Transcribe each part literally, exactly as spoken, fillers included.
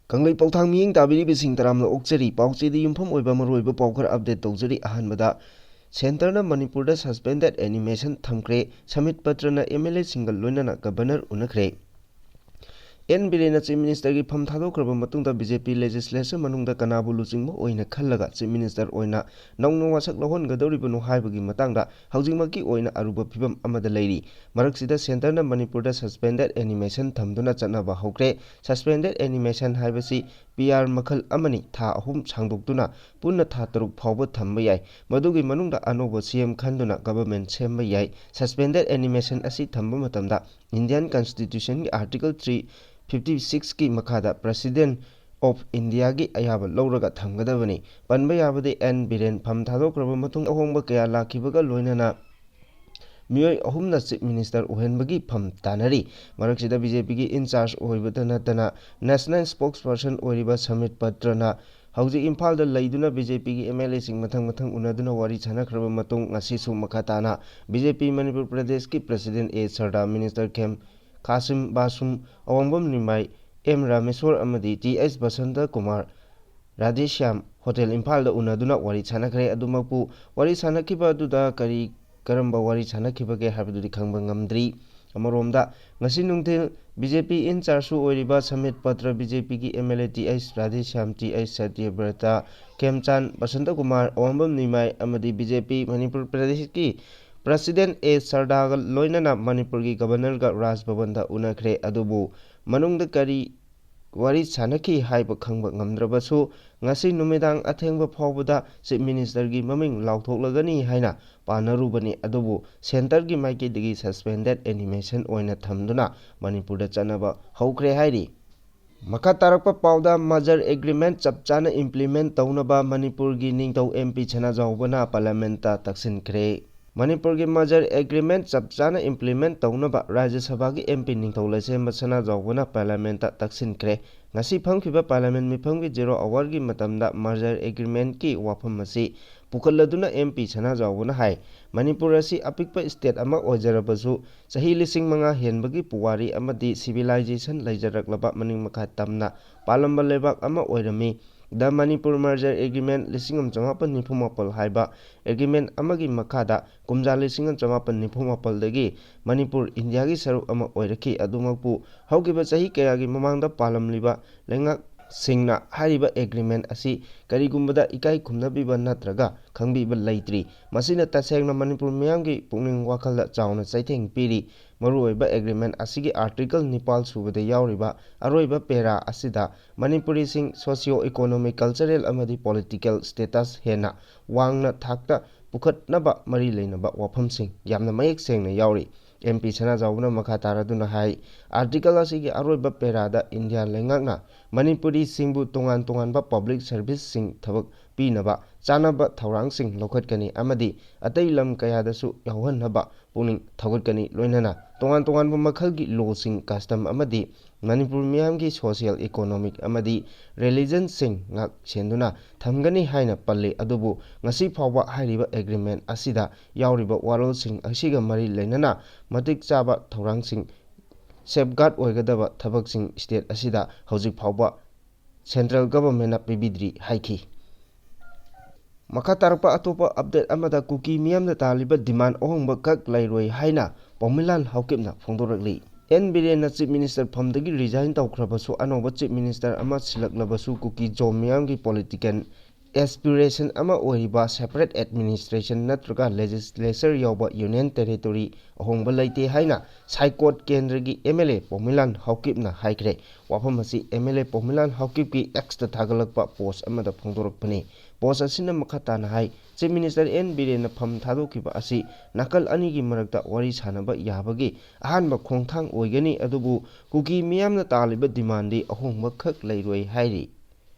ꯀꯪꯂꯩ ꯄꯥꯎꯊꯥꯡ ꯃꯤꯠꯌꯦꯡ ꯇꯥꯕꯤꯔꯤꯕꯁꯤꯡ ꯇꯔꯥꯝꯅ ꯑꯣꯛꯆꯔꯤ꯫ ꯄꯥꯎꯆꯦꯗ ꯌꯨꯝꯐꯝ ꯑꯣꯏꯕ ꯃꯔꯨꯑꯣꯏꯕ ꯄꯥꯎ ꯈꯔ update ꯇꯧꯖꯔꯤ꯫ ꯑꯍꯥꯟꯕꯗ, ꯁꯦꯟꯇꯔꯅ ꯃꯅꯤꯄꯨꯔꯗ suspended animation ꯊꯝꯈ꯭ꯔꯦ꯫ ꯁꯃꯤꯠ ꯄꯇ꯭ꯔꯅ MLAꯁꯤꯡꯒ ꯂꯣꯏꯅꯅ Governor ꯎꯅꯈ꯭ꯔꯦ꯫ ꯑꯦꯟ ꯕꯤꯔꯦꯟꯅ Chief Ministerꯒꯤ ꯐꯝ ꯊꯥꯗꯣꯛꯈ꯭ꯔꯕ ꯃꯇꯨꯡꯗ BJP legislature ꯃꯅꯨꯡꯗ ꯀꯅꯥꯕꯨ ꯂꯨꯆꯤꯡꯕ ꯑꯣꯏꯅ ꯈꯜꯂꯒ Chief Minister ꯑꯣꯏꯅ ꯅꯧꯅ ꯋꯥꯁꯛ ꯂꯧꯍꯟꯒꯗꯧꯔꯤꯕꯅꯣ ꯍꯥꯏꯕꯒꯤ ꯃꯇꯥꯡꯗ ꯍꯧꯖꯤꯛꯃꯛꯀꯤ ꯑꯣꯏꯅ ꯑꯔꯨꯕ ꯐꯤꯕꯝ ꯑꯃꯗ ꯂꯩꯔꯤ꯫ ꯃꯔꯛꯁꯤꯗ ꯁꯦꯟꯇꯔꯅ ꯃꯅꯤꯄꯨꯔꯗ suspended animation ꯊꯝꯗꯨꯅ ꯆꯠꯅꯕ ꯍꯧꯈ꯭ꯔꯦ꯫ Suspended animation ꯍꯥꯏꯕꯁꯤ PR ꯃꯈꯜ ꯑꯃꯅꯤ꯫ ꯊꯥ ꯑꯍꯨꯝ ꯁꯥꯡꯗꯣꯛꯇꯨꯅ ꯄꯨꯟꯅ ꯊꯥ ꯇꯔꯨꯛ ꯐꯥꯎꯕ ꯊꯝꯕ ꯌꯥꯏ꯫ ꯃꯗꯨꯒꯤ ꯃꯅꯨꯡꯗ ꯑꯅꯧꯕ CM ꯈꯟꯗꯨꯅ government ꯁꯦꯝꯕ ꯌꯥꯏ꯫ Suspended animation ꯑꯁꯤ ꯊꯝꯕ ꯃꯇꯝꯗ Indian Constitutionꯒꯤ Article three fifty sixꯀꯤ ꯃꯈꯥꯗ President of Indiaꯒꯤ ꯑꯌꯥꯕ ꯂꯧꯔꯒ ꯊꯝꯒꯗꯕꯅꯤ꯫ ꯄꯟꯕ ꯌꯥꯕꯗꯤ, ꯑꯦꯟ ꯕꯤꯔꯦꯟ ꯐꯝ ꯊꯥꯗꯣꯛꯈ꯭ꯔꯕ ꯃꯇꯨꯡ ꯑꯍꯣꯡꯕ ꯀꯌꯥ ꯂꯥꯛꯈꯤꯕꯒ ꯂꯣꯏꯅꯅ ꯃꯤꯑꯣꯏ ꯑꯍꯨꯝꯅ Chief Minister ꯑꯣꯏꯍꯟꯕꯒꯤ ꯐꯝ ꯇꯥꯅꯔꯤ꯫ ꯃꯔꯛꯁꯤꯗ BJPꯒꯤ in charge ꯑꯣꯏꯕꯇ ꯅꯠꯇꯅ national spokesperson ꯑꯣꯏꯔꯤꯕ ꯁꯃꯤꯠ ꯄꯇ꯭ꯔꯅ ꯍꯧꯖꯤꯛ ꯏꯝꯐꯥꯜꯗ ꯂꯩꯗꯨꯅ BJPꯒꯤ MLAꯁꯤꯡ ꯃꯊꯪ ꯃꯊꯪ ꯎꯅꯗꯨꯅ ꯋꯥꯔꯤ ꯁꯥꯟꯅꯈ꯭ꯔꯕ ꯃꯇꯨꯡ, ꯉꯁꯤꯁꯨ ꯃꯈꯥ ꯇꯥꯅ BJP ꯃꯅꯤꯄꯨꯔ ꯄ꯭ꯔꯗꯦꯁꯀꯤ President ꯑꯦ ꯁꯔꯗꯥ, Minister ꯈꯦꯝ ꯈꯥꯁꯤꯝ ꯕꯥꯁꯨꯝ, ꯑꯋꯥꯡꯕꯝ ꯅꯤꯃꯥꯏ, ꯑꯦꯝ ꯔꯥꯃꯦꯁꯣꯔ ꯑꯃꯗꯤ T H Basanta Kumar Radheshyam hotel ꯏꯝꯐꯥꯜꯗ ꯎꯅꯗꯨꯅ ꯋꯥꯔꯤ ꯁꯥꯟꯅꯈ꯭ꯔꯦ꯫ ꯑꯗꯨꯃꯛꯄꯨ, ꯋꯥꯔꯤ ꯁꯥꯟꯅꯈꯤꯕ ꯑꯗꯨꯗ ꯀꯔꯤ ꯀꯔꯝꯕ ꯋꯥꯔꯤ ꯁꯥꯟꯅꯈꯤꯕꯒꯦ ꯍꯥꯏꯕꯗꯨꯗꯤ ꯈꯪꯕ ꯉꯝꯗ꯭ꯔꯤ꯫ ꯑꯃꯔꯣꯝꯗ, ꯉꯁꯤ ꯅꯨꯡꯊꯤꯜ BJP in chargeꯁꯨ ꯑꯣꯏꯔꯤꯕ ꯁꯃꯤꯠ ꯄꯇ꯭ꯔ, BJPꯒꯤ MLA T H Radheshyam, T H Satyabrata, Khemchand, Basanta Kumar, Awangbam Nimai ꯑꯃꯗꯤ BJP ꯃꯅꯤꯄꯨꯔ ꯄ꯭ꯔꯗꯦꯁꯀꯤ President ꯑꯦ ꯁꯔꯗꯥꯒ ꯂꯣꯏꯅꯅ ꯃꯅꯤꯄꯨꯔꯒꯤ Governorꯒ ꯔꯥꯖ ꯚꯕꯟꯗ ꯎꯅꯈ꯭ꯔꯦ꯫ ꯑꯗꯨꯕꯨ ꯃꯅꯨꯡꯗ ꯀꯔꯤ ꯋꯥꯔꯤ ꯁꯥꯟꯅꯈꯤ ꯍꯥꯏꯕ ꯈꯪꯕ ꯉꯝꯗ꯭ꯔꯕꯁꯨ, ꯉꯁꯤ ꯅꯨꯃꯤꯗꯥꯡ ꯑꯊꯦꯡꯕ ꯐꯥꯎꯕꯗ Chief Ministerꯒꯤ ꯃꯃꯤꯡ ꯂꯥꯎꯊꯣꯛꯂꯒꯅꯤ ꯍꯥꯏꯅ ꯄꯥꯅꯔꯨꯕꯅꯤ꯫ ꯑꯗꯨꯕꯨ centreꯒꯤ ꯃꯥꯏꯀꯩꯗꯒꯤ suspended animation ꯑꯣꯏꯅ ꯊꯝꯗꯨꯅ ꯃꯅꯤꯄꯨꯔꯗ ꯆꯠꯅꯕ ꯍꯧꯈ꯭ꯔꯦ ꯍꯥꯏꯔꯤ꯫ ꯃꯈꯥ ꯇꯥꯔꯛꯄ ꯄꯥꯎꯗ, merger agreement ꯆꯞ ꯆꯥꯅ implement ꯇꯧꯅꯕ ꯃꯅꯤꯄꯨꯔꯒꯤ ꯅꯤꯡꯊꯧ ꯑꯦꯝ ꯄꯤ ꯁꯅꯥꯖꯥꯎꯕꯅ Parliamentꯇ ꯇꯛꯁꯤꯟꯈ꯭ꯔꯦ꯫ ꯃꯅꯤꯄꯨꯔꯒꯤ merger agreement ꯆꯞ ꯆꯥꯅ implement ꯇꯧꯅꯕ ꯔꯥꯖ꯭ꯌ ꯁꯚꯥꯒꯤ ꯑꯦꯝ ꯄꯤ ꯅꯤꯡꯊꯧ ꯂꯩꯁꯦꯝꯕ ꯁꯅꯥꯖꯥꯎꯕꯅ Parliamentꯇ ꯇꯛꯁꯤꯟꯈ꯭ꯔꯦ꯫ ꯉꯁꯤ ꯐꯝꯈꯤꯕ Parliament ꯃꯤꯐꯝꯒꯤ zero hourꯒꯤ ꯃꯇꯝꯗ merger agreementꯀꯤ ꯋꯥꯐꯝ ꯑꯁꯤ ꯄꯨꯈꯠꯂꯗꯨꯅ MP ꯁꯅꯥꯖꯥꯎꯕꯅ ꯍꯥꯏ, ꯃꯅꯤꯄꯨꯔ ꯑꯁꯤ ꯑꯄꯤꯛꯄ state ꯑꯃ ꯑꯣꯏꯖꯔꯕꯁꯨ, ꯆꯍꯤ ꯂꯤꯁꯤꯡ ꯃꯉꯥ ꯍꯦꯟꯕꯒꯤ ꯄꯨꯋꯥꯔꯤ ꯑꯃꯗꯤ civilization ꯂꯩꯖꯔꯛꯂꯕ ꯃꯅꯤꯡ ꯃꯈꯥ ꯇꯝꯅ ꯄꯥꯜꯂꯝꯕ ꯂꯩꯕꯥꯛ ꯑꯃ ꯑꯣꯏꯔꯝꯃꯤ꯫ The Manipur Merger Agreement ꯂꯤꯁꯤꯡ ꯑꯃ ꯆꯃꯥꯄꯟ ꯅꯤꯐꯨ ꯃꯥꯄꯜ ꯍꯥꯏꯕ agreement ꯑꯃꯒꯤ ꯃꯈꯥꯗ ꯀꯨꯝꯖꯥ ꯂꯤꯁꯤꯡ ꯑꯃ ꯆꯃꯥꯄꯟ ꯅꯤꯐꯨ ꯃꯥꯄꯜꯗꯒꯤ ꯃꯅꯤꯄꯨꯔ ꯏꯟꯗꯤꯌꯥꯒꯤ ꯁꯔꯨꯛ ꯑꯃ ꯑꯣꯏꯔꯛꯈꯤ꯫ ꯑꯗꯨꯃꯛꯄꯨ ꯍꯧꯈꯤꯕ ꯆꯍꯤ ꯀꯌꯥꯒꯤ ꯃꯃꯥꯡꯗ ꯄꯥꯜꯂꯝꯂꯤꯕ ꯂꯩꯉꯥꯛꯁꯤꯡꯅ ꯍꯥꯏꯔꯤꯕ agreement ꯑꯁꯤ ꯀꯔꯤꯒꯨꯝꯕꯗ ꯏꯀꯥꯏ ꯈꯨꯝꯅꯕꯤꯕ ꯅꯠꯇ꯭ꯔꯒ ꯈꯪꯕꯤꯕ ꯂꯩꯇ꯭ꯔꯤ꯫ ꯃꯁꯤꯅ ꯇꯁꯦꯡꯅ ꯃꯅꯤꯄꯨꯔ ꯃꯤꯌꯥꯝꯒꯤ ꯄꯨꯛꯅꯤꯡ ꯋꯥꯈꯜꯗ ꯆꯥꯎꯅ ꯆꯩꯊꯦꯡ ꯄꯤꯔꯤ꯫ ꯃꯔꯨꯑꯣꯏꯕ agreement ꯑꯁꯤꯒꯤ article ꯅꯤꯄꯥꯜ ꯁꯨꯕꯗ ꯌꯥꯎꯔꯤꯕ ꯑꯔꯣꯏꯕ para ꯑꯁꯤꯗ ꯃꯅꯤꯄꯨꯔꯤꯁꯤꯡ socio economic, cultural ꯑꯃꯗꯤ political status ꯍꯦꯟꯅ ꯋꯥꯡꯅ ꯊꯥꯛꯇ ꯄꯨꯈꯠꯅꯕ ꯃꯔꯤ ꯂꯩꯅꯕ ꯋꯥꯐꯝꯁꯤꯡ ꯌꯥꯝꯅ ꯃꯌꯦꯛ ꯁꯦꯡꯅ ꯌꯥꯎꯔꯤ꯫ MP ꯁꯅꯥꯖꯥꯎꯕꯅ ꯃꯈꯥ ꯇꯥꯔꯗꯨꯅ ꯍꯥꯏ, article ꯑꯁꯤꯒꯤ ꯑꯔꯣꯏꯕ paraꯗ ꯏꯟꯗꯤꯌꯥ ꯂꯩꯉꯥꯛꯅ ꯃꯅꯤꯄꯨꯔꯤꯁꯤꯡꯕꯨ ꯇꯣꯉꯥꯟ ꯇꯣꯉꯥꯟꯕ public serviceꯁꯤꯡ ꯊꯕꯛ ꯄꯤꯅꯕ ꯆꯥꯅꯕ ꯊꯧꯔꯥꯡꯁꯤꯡ ꯂꯧꯈꯠꯀꯅꯤ ꯑꯃꯗꯤ ꯑꯇꯩ ꯂꯝ ꯀꯌꯥꯗꯁꯨ ꯌꯥꯎꯍꯟꯅꯕ ꯄꯨꯛꯅꯤꯡ ꯊꯧꯒꯠꯀꯅꯤ꯫ ꯂꯣꯏꯅꯅ ꯇꯣꯉꯥꯟ ꯇꯣꯉꯥꯟꯕ ꯃꯈꯜꯒꯤ lawꯁꯤꯡ, custom ꯑꯃꯗꯤ ꯃꯅꯤꯄꯨꯔ ꯃꯤꯌꯥꯝꯒꯤ social, economic ꯑꯃꯗꯤ religionꯁꯤꯡ ꯉꯥꯛ ꯁꯦꯟꯗꯨꯅ ꯊꯝꯒꯅꯤ ꯍꯥꯏꯅ ꯄꯜꯂꯤ꯫ ꯑꯗꯨꯕꯨ ꯉꯁꯤ ꯐꯥꯎꯕ ꯍꯥꯏꯔꯤꯕ agreement ꯑꯁꯤꯗ ꯌꯥꯎꯔꯤꯕ ꯋꯥꯔꯣꯜꯁꯤꯡ ꯑꯁꯤꯒ ꯃꯔꯤ ꯂꯩꯅꯅ ꯃꯇꯤꯛ ꯆꯥꯕ ꯊꯧꯔꯥꯡꯁꯤꯡ, safeguard ꯑꯣꯏꯒꯗꯕ ꯊꯕꯛꯁꯤꯡ state ꯑꯁꯤꯗ ꯍꯧꯖꯤꯛ ꯐꯥꯎꯕ central governmentꯅ ꯄꯤꯕꯤꯗ꯭ꯔꯤ ꯍꯥꯏꯈꯤ꯫ ꯃꯈꯥ ꯇꯥꯔꯛꯄ ꯑꯇꯣꯞꯄ update ꯑꯃꯗ ꯀꯨꯀꯤ ꯃꯤꯌꯥꯝꯅ ꯇꯥꯜꯂꯤꯕ demand ꯑꯍꯣꯡꯕ ꯈꯛ ꯂꯩꯔꯣꯏ ꯍꯥꯏꯅ ꯄꯥꯎꯃꯤꯂꯥꯟ ꯍꯥꯎꯀꯤꯞꯅ ꯐꯣꯡꯗꯣꯔꯛꯂꯤ꯫ ꯑꯦꯟ ꯕꯤꯔꯦꯟꯅ Chief Minister ꯐꯝꯗꯒꯤ resign ꯇꯧꯈ꯭ꯔꯕꯁꯨ, ꯑꯅꯧꯕ Chief Minister ꯑꯃ ꯁꯤꯜꯂꯛꯂꯕꯁꯨ ꯀꯨꯀꯤ ꯖꯣ ꯃꯤꯌꯥꯝꯒꯤ political aspiration ꯑꯃ ꯑꯣꯏꯔꯤꯕ separate administration ꯅꯠꯇ꯭ꯔꯒ legislature ꯌꯥꯎꯕ union territory ꯑꯍꯣꯡꯕ ꯂꯩꯇꯦ ꯍꯥꯏꯅ ꯁꯥꯏꯀꯣꯠ ꯀꯦꯟꯗ꯭ꯔꯒꯤ MLA ꯄꯥꯎꯃꯤꯂꯥꯟ ꯍꯥꯎꯀꯤꯞꯅ ꯍꯥꯏꯈ꯭ꯔꯦ꯫ ꯋꯥꯐꯝ ꯑꯁꯤ MLA ꯄꯥꯎꯃꯤꯂꯥꯟ ꯍꯥꯎꯀꯤꯞꯀꯤ Xꯇ ꯊꯥꯒꯠꯂꯛꯄ post ꯑꯃꯗ ꯐꯣꯡꯗꯣꯔꯛꯄꯅꯤ꯫ Post ꯑꯁꯤꯅ ꯃꯈꯥ ꯇꯥꯅ ꯍꯥꯏ, Chief Minister ꯑꯦꯟ ꯕꯤꯔꯦꯟꯅ ꯐꯝ ꯊꯥꯗꯣꯛꯈꯤꯕ ꯑꯁꯤ ꯅꯥꯀꯜ ꯑꯅꯤꯒꯤ ꯃꯔꯛꯇ ꯋꯥꯔꯤ ꯁꯥꯅꯕ ꯌꯥꯕꯒꯤ ꯑꯍꯥꯟꯕ ꯈꯣꯡꯊꯥꯡ ꯑꯣꯏꯒꯅꯤ, ꯑꯗꯨꯕꯨ ꯀꯨꯀꯤ ꯃꯤꯌꯥꯝꯅ ꯇꯥꯜꯂꯤꯕ demandꯗꯤ ꯑꯍꯣꯡꯕ ꯈꯛ ꯂꯩꯔꯣꯏ ꯍꯥꯏꯔꯤ꯫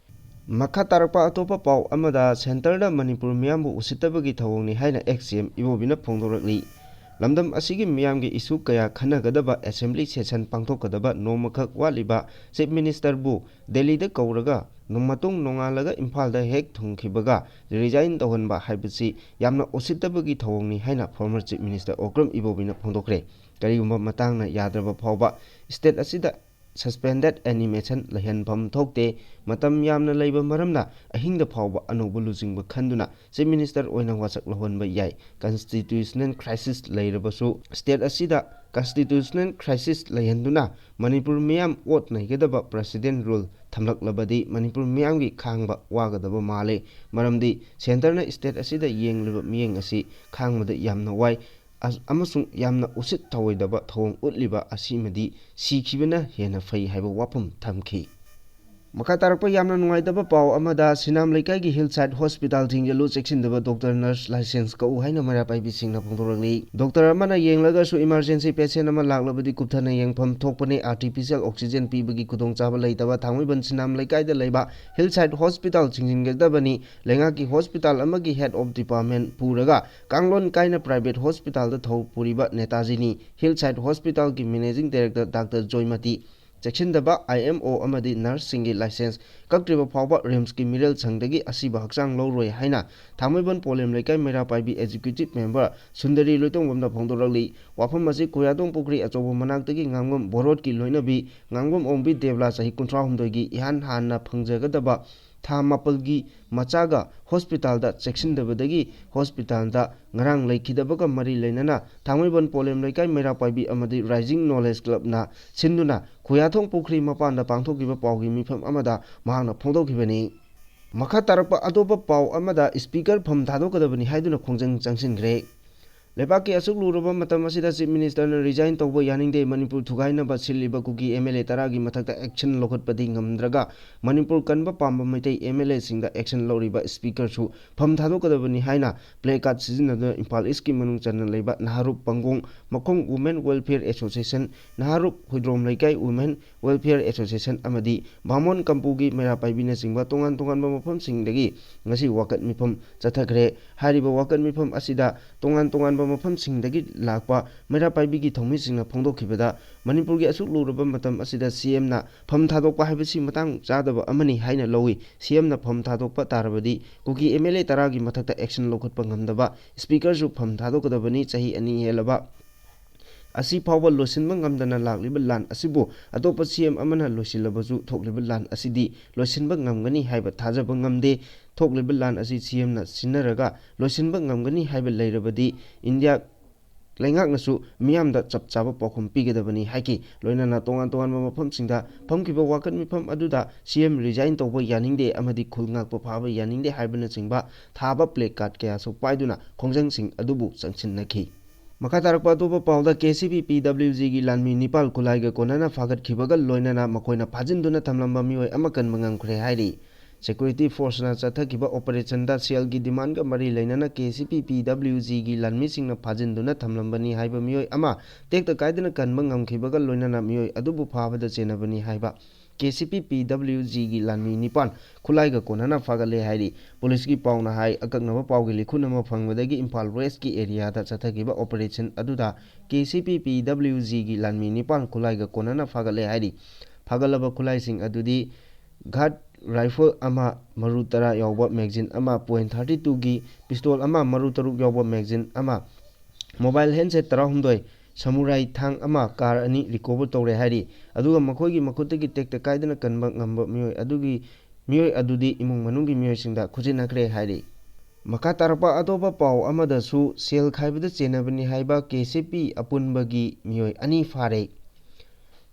ꯃꯈꯥ ꯇꯥꯔꯛꯄ ꯑꯇꯣꯞꯄ ꯄꯥꯎ ꯑꯃꯗ, centreꯗ ꯃꯅꯤꯄꯨꯔ ꯃꯤꯌꯥꯝꯕꯨ ꯎꯁꯤꯠꯇꯕꯒꯤ ꯊꯧꯑꯣꯡꯅꯤ ꯍꯥꯏꯅ ex CM ꯏꯕꯣꯕꯤꯅ ꯐꯣꯡꯗꯣꯔꯛꯂꯤ꯫ ꯂꯝꯗꯝ ꯑꯁꯤꯒꯤ ꯃꯤꯌꯥꯝꯒꯤ ꯏꯁꯨ ꯀꯌꯥ ꯈꯟꯅꯒꯗꯕ assembly session ꯄꯥꯡꯊꯣꯛꯀꯗꯕ ꯅꯣꯡꯃꯈꯛ ꯋꯥꯠꯂꯤꯕ Chief Minister ꯕꯨ ꯗꯦꯜꯂꯤꯗ ꯀꯧꯔꯒ ꯃꯇꯨꯡ ꯅꯣꯡꯉꯥꯜꯂꯒ ꯏꯝꯐꯥꯜꯗ ꯍꯦꯛ ꯊꯨꯡꯈꯤꯕꯒ resign ꯇꯧꯍꯟꯕ ꯍꯥꯏꯕꯁꯤ ꯌꯥꯝꯅ ꯎꯁꯤꯠꯇꯕꯒꯤ ꯊꯧꯑꯣꯡꯅꯤ ꯍꯥꯏꯅ former Chief Minister ꯑꯣꯀ꯭ꯔꯝ ꯏꯕꯣꯕꯤꯅ ꯐꯣꯡꯗꯣꯛꯈ꯭ꯔꯦ꯫ ꯀꯔꯤꯒꯨꯝꯕ ꯃꯇꯥꯡꯅ ꯌꯥꯗ꯭ꯔꯕ ꯐꯥꯎꯕ state ꯑꯁꯤꯗ suspended animation ꯂꯩꯍꯟꯐꯝ ꯊꯣꯛꯇꯦ꯫ ꯃꯇꯝ ꯌꯥꯝꯅ ꯂꯩꯕ ꯃꯔꯝꯅ ꯑꯍꯤꯡꯗ ꯐꯥꯎꯕ ꯑꯅꯧꯕ ꯂꯨꯆꯤꯡꯕ ꯈꯟꯗꯨꯅ Chief Minister ꯑꯣꯏꯅ ꯋꯥꯁꯛ ꯂꯧꯍꯟꯕ ꯌꯥꯏ꯫ Constitutional crisis ꯂꯩꯔꯕꯁꯨ state ꯑꯁꯤꯗ constitutional crisis ꯂꯩꯍꯟꯗꯨꯅ ꯃꯅꯤꯄꯨꯔ ꯃꯤꯌꯥꯝ ꯑꯣꯠ ꯅꯩꯒꯗꯕ president rule ꯊꯝꯂꯛꯂꯕꯗꯤ ꯃꯅꯤꯄꯨꯔ ꯃꯤꯌꯥꯝꯒꯤ ꯈꯥꯡꯕ ꯋꯥꯒꯗꯕ ꯃꯥꯜꯂꯦ꯫ ꯃꯔꯝꯗꯤ centreꯅ state ꯑꯁꯤꯗ ꯌꯦꯡꯂꯤꯕ ꯃꯤꯠꯌꯦꯡ ꯑꯁꯤ ꯈꯥꯡꯕꯗ ꯌꯥꯝꯅ ꯋꯥꯏ꯫ ꯑꯁ-, ꯑꯃꯁꯨꯡ ꯌꯥꯝꯅ ꯎꯁꯤꯠ ꯊꯑꯣꯏꯗꯕ ꯊꯧꯑꯣꯡ ꯎꯠꯂꯤꯕ ꯑꯁꯤꯃꯗꯤ ꯁꯤꯈꯤꯕꯅ ꯍꯦꯟꯅ ꯐꯩ ꯍꯥꯏꯕ ꯋꯥꯐꯝ ꯊꯝꯈꯤ꯫ ꯃꯈꯥ ꯇꯥꯔꯛꯄ ꯌꯥꯝꯅ ꯅꯨꯡꯉꯥꯏꯇꯕ ꯄꯥꯎ ꯑꯃꯗ, ꯁꯤꯅꯥꯝ ꯂꯩꯀꯥꯏꯒꯤ Hillside Hospital ꯊꯤꯡꯖꯤꯜꯂꯨ, ꯆꯦꯛꯁꯤꯟꯗꯕ doctor, nurse, license ꯀꯛꯎ ꯍꯥꯏꯅ ꯃꯩꯔꯥ ꯄꯥꯏꯕꯤꯁꯤꯡꯅ ꯐꯣꯡꯗꯣꯔꯛꯂꯤ꯫ Doctor ꯑꯃꯅ ꯌꯦꯡꯂꯒꯁꯨ emergency patient ꯑꯃ ꯂꯥꯛꯂꯕꯗꯤ ꯀꯨꯞꯊꯅ ꯌꯦꯡꯐꯝ ꯊꯣꯛꯄꯅꯤ꯫ Artificial oxygen ꯄꯤꯕꯒꯤ ꯈꯨꯗꯣꯡꯆꯥꯕ ꯂꯩꯇꯕ ꯊꯥꯡꯃꯩꯕꯟ ꯁꯤꯅꯥꯝ ꯂꯩꯀꯥꯏꯗ ꯂꯩꯕ Hillside Hospital ꯊꯤꯡꯖꯤꯟꯒꯗꯕꯅꯤ꯫ ꯂꯩꯉꯥꯛꯀꯤ hospital ꯑꯃꯒꯤ head of department ꯄꯨꯔꯒ ꯀꯥꯡꯂꯣꯟ ꯀꯥꯏꯅ private hospitalꯗ ꯊꯧ ꯄꯨꯔꯤꯕ ꯅꯦꯇꯥꯖꯤꯅꯤ꯫ Hillside Hospitalꯒꯤ managing director doctor ꯖꯣꯏꯃꯇꯤ ꯆꯦꯛꯁꯤꯟꯗꯕ, IMO ꯑꯃꯗꯤ nurseꯁꯤꯡꯒꯤ license ꯀꯛꯇ꯭ꯔꯤꯕ ꯐꯥꯎꯕ RIMSꯀꯤ ꯃꯤꯔꯦꯜ ꯁꯪꯗꯒꯤ ꯑꯁꯤꯕ ꯍꯛꯆꯥꯡ ꯂꯧꯔꯣꯏ ꯍꯥꯏꯅ ꯊꯥꯡꯃꯩꯕꯟ ꯄꯣꯂꯦꯝ ꯂꯩꯀꯥꯏ ꯃꯩꯔꯥ ꯄꯥꯏꯕꯤ executive member ꯁꯨꯟꯗꯔꯤ ꯂꯣꯏꯇꯣꯡꯕꯝꯅ ꯐꯣꯡꯗꯣꯔꯛꯂꯤ꯫ ꯋꯥꯐꯝ ꯑꯁꯤ ꯀꯨꯌꯥꯊꯣꯡ ꯄꯨꯈ꯭ꯔꯤ ꯑꯆꯧꯕ ꯃꯅꯥꯛꯇꯒꯤ ꯉꯥꯡꯕꯝ ꯕꯣꯔꯣꯠꯀꯤ ꯂꯣꯏꯅꯕꯤ ꯉꯥꯡꯕꯝ ꯑꯣꯡꯕꯤ ꯗꯦꯕꯂꯥ, ꯆꯍꯤ ꯀꯨꯟꯊ꯭ꯔꯥ ꯍꯨꯝꯗꯣꯏꯒꯤ, ꯏꯍꯥꯟ ꯍꯥꯟꯅ ꯐꯪꯖꯒꯗꯕ ꯊꯥ ꯃꯥꯄꯜꯒꯤ ꯃꯆꯥꯒ hospitalꯗ ꯆꯦꯛꯁꯤꯟꯗꯕꯗꯒꯤ hospitalꯗ ꯉꯔꯥꯡ ꯂꯩꯈꯤꯗꯕꯒ ꯃꯔꯤ ꯂꯩꯅꯅ ꯊꯥꯡꯃꯩꯕꯟ ꯄꯣꯂꯦꯝ ꯂꯩꯀꯥꯏ ꯃꯩꯔꯥ ꯄꯥꯏꯕꯤ ꯑꯃꯗꯤ Rising Knowledge Clubꯅ ꯁꯤꯟꯗꯨꯅ ꯈꯨꯌꯥꯊꯣꯡ ꯄꯨꯈ꯭ꯔꯤ ꯃꯄꯥꯟꯗ ꯄꯥꯡꯊꯣꯛꯈꯤꯕ ꯄꯥꯎꯒꯤ ꯃꯤꯐꯝ ꯑꯃꯗ ꯃꯍꯥꯛꯅ ꯐꯣꯡꯗꯣꯛꯈꯤꯕꯅꯤ꯫ ꯃꯈꯥ ꯇꯥꯔꯛꯄ ꯑꯇꯣꯞꯄ ꯄꯥꯎ ꯑꯃꯗ, speaker ꯐꯝ ꯊꯥꯗꯣꯛꯀꯗꯕꯅꯤ ꯍꯥꯏꯗꯨꯅ ꯈꯣꯡꯖꯪ ꯆꯪꯁꯤꯟꯈ꯭ꯔꯦ꯫ ꯂꯩꯕꯥꯛꯀꯤ ꯑꯁꯨꯛ ꯂꯨꯔꯕ ꯃꯇꯝ ꯑꯁꯤꯗ Chief Ministerꯅ resign ꯇꯧꯕ ꯌꯥꯅꯤꯡꯗꯦ, ꯃꯅꯤꯄꯨꯔ ꯊꯨꯒꯥꯏꯅꯕ ꯁꯤꯜꯂꯤꯕ ꯀꯨꯀꯤ MLA ꯇꯔꯥꯒꯤ ꯃꯊꯛꯇ action ꯂꯧꯈꯠꯄꯗꯤ ꯉꯝꯗ꯭ꯔꯒ ꯃꯅꯤꯄꯨꯔ ꯀꯟꯕ ꯄꯥꯝꯕ ꯃꯩꯇꯩ MLAꯁꯤꯡꯗ action ꯂꯧꯔꯤꯕ speakerꯁꯨ ꯐꯝ ꯊꯥꯗꯣꯛꯀꯗꯕꯅꯤ ꯍꯥꯏꯅ placard ꯁꯤꯖꯤꯟꯅꯗꯨꯅ ꯏꯝꯐꯥꯜ Eastꯀꯤ ꯃꯅꯨꯡ ꯆꯟꯅ ꯂꯩꯕ ꯅꯍꯥꯔꯨꯞ ꯄꯪꯒꯣꯡ, ꯃꯈꯣꯡ Women Welfare Association, ꯅꯍꯥꯔꯨꯞ ꯍꯨꯏꯗ꯭ꯔꯣꯝ ꯂꯩꯀꯥꯏ Women Welfare Association ꯑꯃꯗꯤ ꯕꯥꯃꯣꯟ ꯀꯝꯄꯨꯒꯤ ꯃꯩꯔꯥ ꯄꯥꯏꯕꯤꯅꯆꯤꯡꯕ ꯇꯣꯉꯥꯟ ꯇꯣꯉꯥꯟꯕ ꯃꯐꯝꯁꯤꯡꯗꯒꯤ ꯉꯁꯤ ꯋꯥꯀꯠ ꯃꯤꯐꯝ ꯆꯠꯊꯈ꯭ꯔꯦ꯫ ꯍꯥꯏꯔꯤꯕ ꯋꯥꯀꯠ ꯃꯤꯐꯝ ꯑꯁꯤꯗ ꯇꯣꯉꯥꯟ ꯇꯣꯉꯥꯟꯕ ꯃꯐꯝꯁꯤꯡꯗꯒꯤ ꯂꯥꯛꯄ ꯃꯩꯔꯥ ꯄꯥꯏꯕꯤꯒꯤ ꯊꯧꯃꯤꯁꯤꯡꯅ ꯐꯣꯡꯗꯣꯛꯈꯤꯕꯗ, ꯃꯅꯤꯄꯨꯔꯒꯤ ꯑꯁꯨꯛ ꯂꯨꯔꯕ ꯃꯇꯝ ꯑꯁꯤꯗ ꯁꯤ ꯑꯦꯝꯅ ꯐꯝ ꯊꯥꯗꯣꯛꯄ ꯍꯥꯏꯕꯁꯤ ꯃꯇꯥꯡ ꯆꯥꯗꯕ ꯑꯃꯅꯤ ꯍꯥꯏꯅ ꯂꯧꯏ꯫ ꯁꯤ ꯑꯦꯝꯅ ꯐꯝ ꯊꯥꯗꯣꯛꯄ ꯇꯥꯔꯕꯗꯤ ꯀꯨꯀꯤ ꯑꯦꯝ ꯑꯦꯜ ꯑꯦ ꯇꯔꯥꯒꯤ ꯃꯊꯛꯇ action ꯂꯧꯈꯠꯄ ꯉꯝꯗꯕ, speakerꯁꯨ ꯐꯝ ꯊꯥꯗꯣꯛꯀꯗꯕꯅꯤ꯫ ꯆꯍꯤ ꯑꯅꯤ ꯍꯦꯜꯂꯕ ꯑꯁꯤ ꯐꯥꯎꯕ ꯂꯣꯏꯁꯤꯟꯕ ꯉꯝꯗꯅ ꯂꯥꯛꯂꯤꯕ ꯂꯥꯟ ꯑꯁꯤꯕꯨ ꯑꯇꯣꯞꯄ ꯁꯤ ꯑꯦꯝ ꯑꯃꯅ ꯂꯣꯏꯁꯤꯜꯂꯕꯁꯨ ꯊꯣꯛꯂꯤꯕ ꯂꯥꯟ ꯑꯁꯤꯗꯤ ꯂꯣꯏꯁꯤꯟꯕ ꯉꯝꯒꯅꯤ ꯍꯥꯏꯕ ꯊꯥꯖꯕ ꯉꯝꯗꯦ꯫ ꯊꯣꯛꯂꯤꯕ ꯂꯥꯟ ꯑꯁꯤ ꯁꯤ ꯑꯦꯝꯅ ꯁꯤꯟꯅꯔꯒ ꯂꯣꯏꯁꯤꯟꯕ ꯉꯝꯒꯅꯤ ꯍꯥꯏꯕ ꯂꯩꯔꯕꯗꯤ ꯏꯟꯗꯤꯌꯥ ꯂꯩꯉꯥꯛꯅꯁꯨ ꯃꯤꯌꯥꯝꯗ ꯆꯞ ꯆꯥꯕ ꯄꯥꯎꯈꯨꯝ ꯄꯤꯒꯗꯕꯅꯤ ꯍꯥꯏꯈꯤ꯫ ꯂꯣꯏꯅꯅ ꯇꯣꯉꯥꯟ ꯇꯣꯉꯥꯟꯕ ꯃꯐꯝꯁꯤꯡꯗ ꯐꯝꯈꯤꯕ ꯋꯥꯀꯠ ꯃꯤꯐꯝ ꯑꯗꯨꯗ ꯁꯤ ꯑꯦꯝ resign ꯇꯧꯕ ꯌꯥꯅꯤꯡꯗꯦ ꯑꯃꯗꯤ ꯈꯨꯜ ꯉꯥꯛꯄ ꯐꯥꯕ ꯌꯥꯅꯤꯡꯗꯦ ꯍꯥꯏꯕꯅꯆꯤꯡꯕ ꯊꯥꯕ placard ꯀꯌꯥꯁꯨ ꯄꯥꯏꯗꯨꯅ ꯈꯣꯡꯖꯪꯁꯤꯡ ꯑꯗꯨꯕꯨ ꯆꯪꯁꯤꯟꯅꯈꯤ꯫ ꯃꯈꯥ ꯇꯥꯔꯛꯄ ꯑꯇꯣꯞꯄ ꯄꯥꯎꯗ, ꯀꯦ ꯁꯤ ꯄꯤ ꯄꯤ ꯗꯕ꯭ꯂꯤꯎ ꯖꯤꯒꯤ ꯂꯥꯟꯃꯤ ꯅꯤꯄꯥꯜ ꯈꯨꯠꯂꯥꯏꯒ ꯀꯣꯟꯅꯅ ꯐꯥꯒꯠꯈꯤꯕꯒ ꯂꯣꯏꯅꯅ ꯃꯈꯣꯏꯅ ꯐꯥꯖꯤꯟꯗꯨꯅ ꯊꯝꯂꯝꯕ ꯃꯤꯑꯣꯏ ꯑꯃ ꯀꯟꯕ ꯉꯝꯈ꯭ꯔꯦ ꯍꯥꯏꯔꯤ꯫ Security forceꯅ ꯆꯠꯊꯈꯤꯕ operationꯗ ꯁꯦꯜꯒꯤ demandꯒ ꯃꯔꯤ ꯂꯩꯅꯅ ꯀꯦ ꯁꯤ ꯄꯤ ꯄꯤ ꯗꯕ꯭ꯂꯤꯎ ꯖꯤꯒꯤ ꯂꯥꯟꯃꯤꯁꯤꯡꯅ ꯐꯥꯖꯤꯟꯗꯨꯅ ꯊꯝꯂꯝꯕꯅꯤ ꯍꯥꯏꯕ ꯃꯤꯑꯣꯏ ꯑꯃ ꯇꯦꯛꯇ ꯀꯥꯏꯗꯅ ꯀꯟꯕ ꯉꯝꯈꯤꯕꯒ ꯂꯣꯏꯅꯅ ꯃꯤꯑꯣꯏ ꯑꯗꯨꯕꯨ ꯐꯥꯕꯗ ꯆꯦꯟꯅꯕꯅꯤ ꯍꯥꯏꯕ ꯀꯦ ꯁꯤ ꯄꯤ ꯄꯤ ꯗꯕ꯭ꯂꯤꯎ ꯖꯤꯒꯤ ꯂꯥꯟꯃꯤ ꯅꯤꯄꯥꯟ ꯈꯨꯠꯂꯥꯏꯒ ꯀꯣꯟꯅꯅ ꯐꯥꯒꯠꯂꯦ ꯍꯥꯏꯔꯤ꯫ ꯄꯨꯂꯤꯁꯀꯤ ꯄꯥꯎꯅ ꯍꯥꯏ, ꯑꯀꯛꯅꯕ ꯄꯥꯎꯒꯤ ꯂꯤꯈꯨꯟ ꯑꯃ ꯐꯪꯕꯗꯒꯤ ꯏꯝꯐꯥꯜ Westꯀꯤ areaꯗ ꯆꯠꯊꯈꯤꯕ operation ꯑꯗꯨꯗ ꯀꯦ ꯁꯤ ꯄꯤ ꯄꯤ ꯗꯕ꯭ꯂꯤꯎ ꯖꯤꯒꯤ ꯂꯥꯟꯃꯤ ꯅꯤꯄꯥꯟ ꯈꯨꯠꯂꯥꯏꯒ ꯀꯣꯟꯅꯅ ꯐꯥꯒꯠꯂꯦ ꯍꯥꯏꯔꯤ꯫ ꯐꯥꯒꯠꯂꯕ ꯈꯨꯠꯂꯥꯏꯁꯤꯡ ꯑꯗꯨꯗꯤ ꯒꯥꯔꯗ rifle ꯑꯃ, ꯃꯔꯨ ꯇꯔꯥ ꯌꯥꯎꯕ magazine ꯑꯃ, point thirty twoꯒꯤ pistol ꯑꯃ, ꯃꯔꯨ ꯇꯔꯨꯛ ꯌꯥꯎꯕ magazine ꯑꯃ, mobile handset ꯇꯔꯥꯍꯨꯝꯗꯣꯏ, samurai ꯊꯥꯡ ꯑꯃ, car ꯑꯅꯤ recover ꯇꯧꯔꯦ ꯍꯥꯏꯔꯤ꯫ ꯑꯗꯨꯒ ꯃꯈꯣꯏꯒꯤ ꯃꯈꯨꯠꯇꯒꯤ ꯇꯦꯛꯇ ꯀꯥꯏꯗꯅ ꯀꯟꯕ ꯉꯝꯕ ꯃꯤꯑꯣꯏ ꯑꯗꯨꯒꯤ, ꯃꯤꯑꯣꯏ ꯑꯗꯨꯗꯤ ꯏꯃꯨꯡ ꯃꯅꯨꯡꯒꯤ ꯃꯤꯑꯣꯏꯁꯤꯡꯗ ꯈꯨꯠꯁꯤꯟꯅꯈ꯭ꯔꯦ ꯍꯥꯏꯔꯤ꯫ ꯃꯈꯥ ꯇꯥꯔꯛꯄ ꯑꯇꯣꯞꯄ ꯄꯥꯎ ꯑꯃꯗꯁꯨ ꯁꯦꯜ ꯈꯥꯏꯕꯗ ꯆꯦꯟꯅꯕꯅꯤ ꯍꯥꯏꯕ ꯀꯦ ꯁꯤ ꯄꯤ ꯑꯄꯨꯟꯕꯒꯤ ꯃꯤꯑꯣꯏ ꯑꯅꯤ ꯐꯥꯔꯦ꯫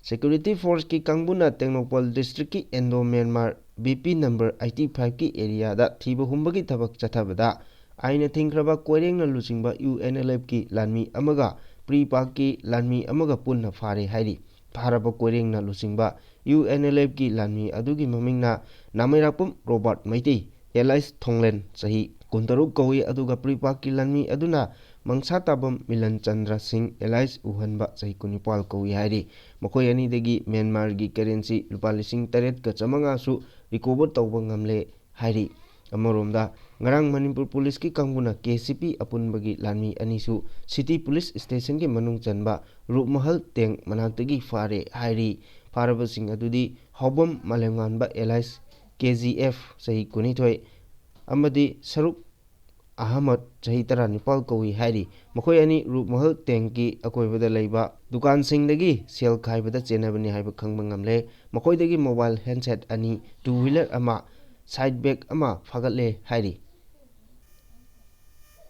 Security forceꯀꯤ ꯀꯥꯡꯕꯨꯅ Tengnoupal districtꯀꯤ Indo Myanmar B P number eighty fiveꯀꯤ areaꯗ ꯊꯤꯕ ꯍꯨꯝꯕꯒꯤ ꯊꯕꯛ ꯆꯠꯊꯕꯗ ꯑꯥꯏꯟꯅ ꯊꯤꯡꯈ꯭ꯔꯕ ꯀꯣꯏꯔꯦꯡꯅ ꯂꯨꯆꯤꯡꯕ UNLFꯀꯤ ꯂꯥꯟꯃꯤ ꯑꯃꯒ PREPAKꯀꯤ ꯂꯥꯟꯃꯤ ꯑꯃꯒ ꯄꯨꯟꯅ ꯐꯥꯔꯦ ꯍꯥꯏꯔꯤ꯫ ꯐꯥꯔꯕ ꯀꯣꯏꯔꯦꯡꯅ ꯂꯨꯆꯤꯡꯕ UNLFꯀꯤ ꯂꯥꯟꯃꯤ ꯑꯗꯨꯒꯤ ꯃꯃꯤꯡꯅ ꯅꯥꯃꯩꯔꯥꯛꯄꯝ ꯔꯣꯕꯥꯔꯠ ꯃꯩꯇꯩ, alias ꯊꯣꯡꯂꯦꯟ, ꯆꯍꯤ ꯀꯨꯟꯇꯔꯨꯛ ꯀꯧꯏ, ꯑꯗꯨꯒ PREPAKꯀꯤ ꯂꯥꯟꯃꯤ ꯑꯗꯨꯅ ꯃꯪꯁꯥꯇꯥꯕꯝ ꯃꯤꯂꯟ ꯆꯟꯗ꯭ꯔ ꯁꯤꯡ, alias ꯎꯍꯟꯕ, ꯆꯍꯤ ꯀꯨꯟꯅꯤꯄꯥꯜ ꯀꯧꯏ ꯍꯥꯏꯔꯤ꯫ ꯃꯈꯣꯏ ꯑꯅꯤꯗꯒꯤ ꯃ꯭ꯌꯥꯟꯃꯥꯔꯒꯤ currency ꯂꯨꯄꯥ ꯂꯤꯁꯤꯡ ꯇꯔꯦꯠꯀ ꯆꯥꯃꯉꯥꯁꯨ recover ꯇꯧꯕ ꯉꯝꯂꯦ ꯍꯥꯏꯔꯤ꯫ ꯑꯃꯔꯣꯝꯗ, ꯉꯔꯥꯡ ꯃꯅꯤꯄꯨꯔ ꯄꯨꯂꯤꯁꯀꯤ ꯀꯥꯡꯕꯨꯅ ꯀꯦ ꯁꯤ ꯄꯤ ꯑꯄꯨꯟꯕꯒꯤ ꯂꯥꯟꯃꯤ ꯑꯅꯤꯁꯨ ꯁꯤꯇꯤ ꯄꯨꯂꯤꯁ ꯁ꯭ꯇꯦꯁꯟꯒꯤ ꯃꯅꯨꯡ ꯆꯟꯕ ꯔꯨꯞꯃꯍꯜ ꯇꯦꯡ ꯃꯅꯥꯛꯇꯒꯤ ꯐꯥꯔꯦ ꯍꯥꯏꯔꯤ꯫ ꯐꯥꯔꯕꯁꯤꯡ ꯑꯗꯨꯗꯤ ꯍꯥꯎꯕꯝ ꯃꯥꯂꯦꯝꯉꯥꯟꯕ alias ꯀꯦ ꯖꯤ ꯑꯦꯐ, ꯆꯍꯤ ꯀꯨꯟꯅꯤꯊꯣꯏ, ꯑꯃꯗꯤ ꯁꯔꯨꯛ ꯑꯍꯃꯗ, ꯆꯍꯤ ꯇꯔꯥꯅꯤꯄꯥꯜ ꯀꯧꯏ ꯍꯥꯏꯔꯤ꯫ ꯃꯈꯣꯏ ꯑꯅꯤ ꯔꯨꯞꯃꯍꯜ ꯇꯦꯡꯀꯤ ꯑꯀꯣꯏꯕꯗ ꯂꯩꯕ ꯗꯨꯀꯥꯟꯁꯤꯡꯗꯒꯤ ꯁꯦꯜ ꯈꯥꯏꯕꯗ ꯆꯦꯟꯅꯕꯅꯤ ꯍꯥꯏꯕ ꯈꯪꯕ ꯉꯝꯂꯦ꯫ ꯃꯈꯣꯏꯗꯒꯤ mobile handset ꯑꯅꯤ, two wheeler ꯑꯃ, side bag ꯑꯃ ꯐꯥꯒꯠꯂꯦ ꯍꯥꯏꯔꯤ꯫